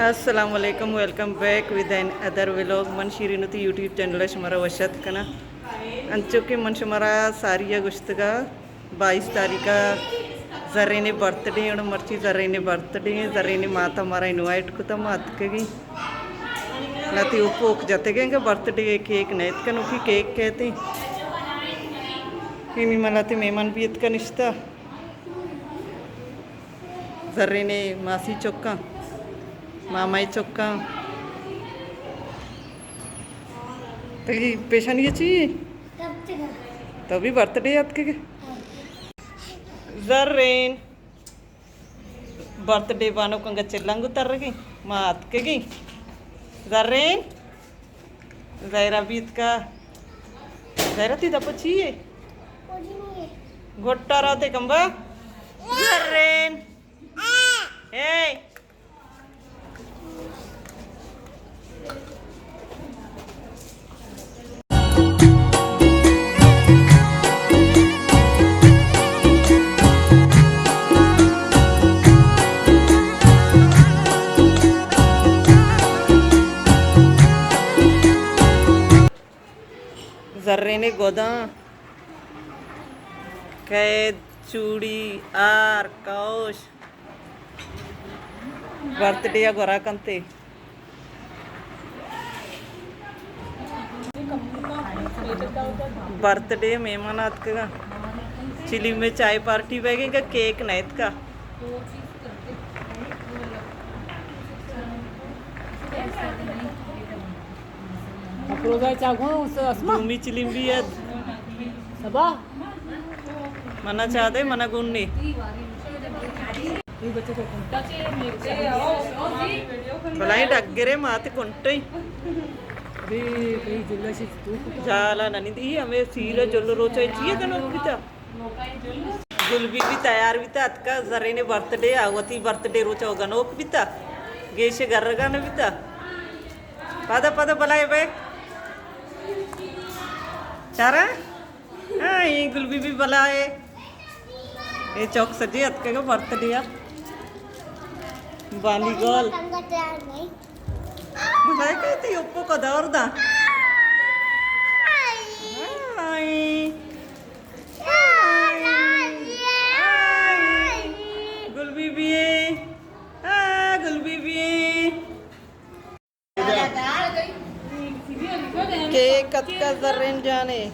السلام علیکم، welcome back with another vlog. من شیرین وتی یوٹیوب چینل ءَ شمارا وش اتک کناں۔ انچو کہ من شمارا ساری ءَ گوشتگ ءَ، بائیس تاریخ ءَ زرین ءِ برتھ ڈے اِنت، مرچی زرین ءِ برتھ ڈے اِنت، زرین ءِ مات ءَ مارا انوائٹ کتگ، ما اتکگیں۔ لہتے اوپ اوک جتگیں کہ برتھ ڈے ءِ کیک نیتکگ، نوکی کیک کئیت۔ اینی ما لہتے مہمان بیتگ نشتگ۔ زرین ءِ ماسی چکاں، مامائی چکاں۔ تئی پیشانی ءَ چی اِنت؟ تو بھی برتھ ڈے ءَ اتکگ ئے؟ زرین، برتھ ڈے بانک انگت چلانگو ترگی، ما اتکگیں۔ زرین، زہرا بیتکگ۔ زہرا، تئی دپ ءَ چی اِنت؟ گٹا راتے کمبا۔ زرین۔ اے۔ زرین ءِ گداں، قید، چوڑی، ہار، کئوش، برتھ ڈے ءَ گورا کنت ئے۔ برتھ ڈے ءَ مہمان اتکگ اَنت۔ چلیم ءَ چائے پارٹی بیگ ءَ، کیک نیتکگ۔ افروزہ چا گوں اس اسما۔ دومی چلیم بھی ات۔ سبا۔ منا چا دے، منا گون نے۔ بلائیں ڈگرے مات کنٹئی۔ جالا ننی دی ہمیں سیرا جل روچا چیئے کنوک بیتا۔ گل بی بی تیار بیتا، اتکا زرین برتھ ڈے، آ وتی برتھ ڈے روچا گنوک بیتا۔ گیش گرگا نہ بیتا۔ پدا پدا بلائے بے۔ چارا؟ ہاں، اے گل بی بی بلائے۔ اے چوک سجے اتکگا برتھ ڈے آ۔ بانی گل۔ بلائے کہتی اوپو کو دور دا۔ ہاں، اے۔ گل بی بی اے۔ ہاں، گل بی بی اے۔ کیک اتکا زرین جانے۔